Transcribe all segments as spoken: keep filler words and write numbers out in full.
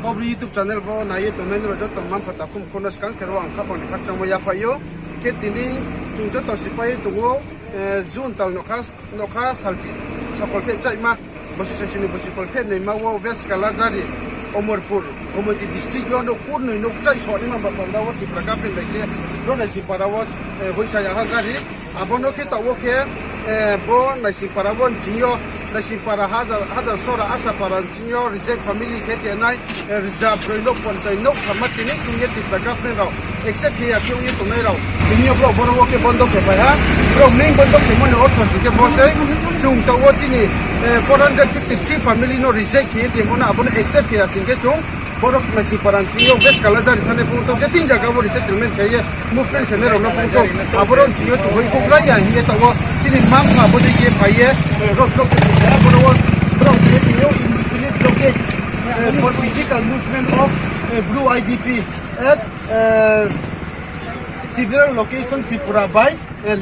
Bo YouTube channel bo nai ye tongnai nrao joto mma-mpha takhu mkhu no skang khe ro ang khaphang ni khakchangmo yaphaih ou. Khe tini chung joto sipai ye tong ou, June tal nokha, nokha salchi, sakol pheh chaihma, bosi sasi ni bosi kol pheh naima wo West Kalajari, Omorpur, Gomoti district yo nouh kurnoi nouh kchaih soh naima ba panda wo Tipra government bai khe ro Naisingpara wo hoihsa ya ha gari. Abo no khe taoh wo khe bo Naisingpara wo nching yo, Naisingpara, Hajar, Hajarsora, Asapara nching yo reject family khe tenai, rza broi nouh ponchai nouh thamma tini tung ye Tipra government rao accept khe ya khe ong ye tongnai rao. Tini yo brao boro wo khe bondo khe pai ha. Brao main bondo khemo ni ortho sing khe bo sei, chung taoh wo chini four hundred fifty three family no reject khe ye tongmo no abo no accept khe ya sing khe chung boro Naisingpara nching yo West Kalajari thanngnai phuh tong je tin zaga wo resettlement khe ye movement khe nai rao no phuh tong. Abo rao nching yo chung hoihkhouh rai ya hing ye taoh wo chini mma-mpha bodei khe phai ye roadblock khe tong ha. Boro wo brao khe ye tini yo indefinite blockade for physical movement of Bru I D P at several location Tripura by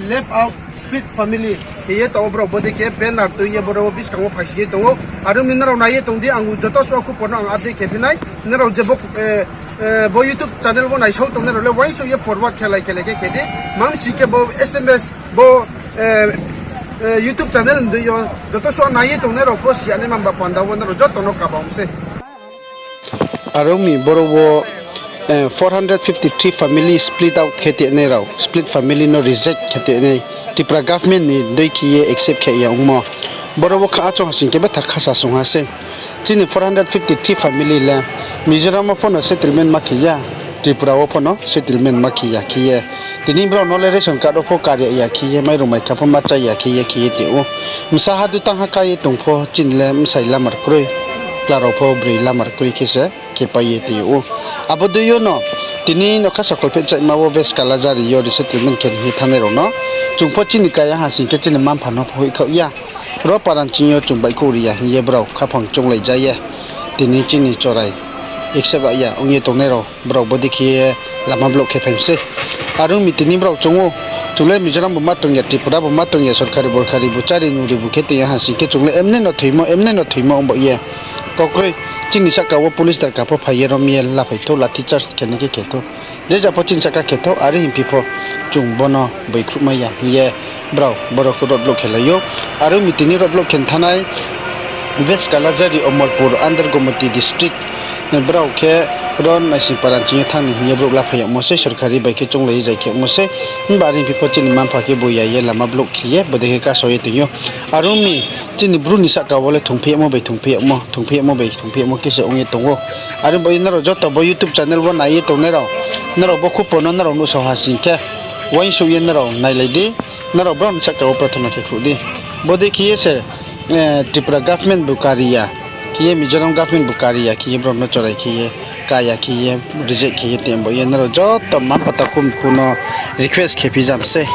left out split family khe ye taoh wo brao bodei khe banner tui ye boro wo buskang wo phaisi ye tong ou. Are ong mi nrao nai ye tong di, ang joto suh khupo no ang update khe phi nai. Nrao je bo bo YouTube channel wo naisao tongnai rao le uaingsouh ye forward khelai khelai khe khe di. Mamsi khe bo S M S bo YouTube channel ni dei yo joto suh nai ye tongnai rao pho si ya naima ba panda wo nrao joto no kaba ong sei. Are ong mi boro wo four hundred fifty three family split out khe tenai rao, split family no reject khe tenai, Tripura government ni dei khe ye accept khe ya ongmo. Boro wo kha achouh ha sing khe betha khasa sung ha sei. Chini four hundred fifty three family le Mizoram wo pho no settlement ma khe ya, Tripura wo pho no settlement ma khe ya khe ye. Tini brao no le ration card wo pho kar ya khe ye, mairung maikha pho ma chá ya khe ye khe ye tong ou. Bsa ha du tang ha ká ye tong pho chini le bsai lamar kroi, chla rao pho broi lamar kroi khe se khe pai ye tong ou. Abo dei yo no tini nokha sakol pheh chaihma wo West Kalajari yo resettlement khe ni hing ye thanngnai rao no chung pho chini kaya ha sing khe chini mma-mpha no pho hoihkhaoh ya. Ro para nching yo chung baihkhouh ri ya hing ye brao khaphang chounglai ja ye tini chini chorai accept ya ong ye tongnai rao brao bodei khe ye lama block khe phai mi sei. Are ong mi tini brao chung ou, chung le Mizoram bu ma tong ya, Tripura bu ma tong ya, sorkari borkari bu chári nuri bu khe tong ya ha sing khe chung le emne no thoimo, emne no thoimo ong baoh ye. Kau kroi, chini sahka wo police darka pho phai ye rom ye laphai thou, lathi charge khe nai khe khe thou. Je ja pho chini sahka khe thou, are hingphi pho chung bo no boikhruhmai ya hing ye brao boro khe roadblock khe lai ou. Are ong mi tini roadblock khe ni thanngnai West Kalajari, Omorpur, under Gomoti district, brao khe ro Naisingpara nching yo thanng ni hing ye brouh laphai yagmo sei, sorkari bai khe chounglai ye zai khe yagmo sei. Himba are hingphi pho chini mma-mpha khe bo ya ye lama block khe ye bodei khe kaso ye tong ou. Are ong mi chini Bru ni sahka wo le thungphi yagmo bai thungphi yagmo, thungphi yagmo bai thungphi yagmo khe se ong ye tong ou. Are ong baoh ye nrao joto bo YouTube channel wo nai ye tongnai rao, nrao bo khupo no nrao nuhsao ha sing khe uaingsouh ye nrao nailai di, nrao brao ni sahka wo prathona khe khruh di. Bodei khe ye se Tripura government bu kari ya khe ye, Mizoram government bu kari ya khe ye, brao no chorai khe ye, ka ya khe ye, reject khe ye tong baoh ye nrao joto mma-mpha takhu mkhu no request khe phi jam sei.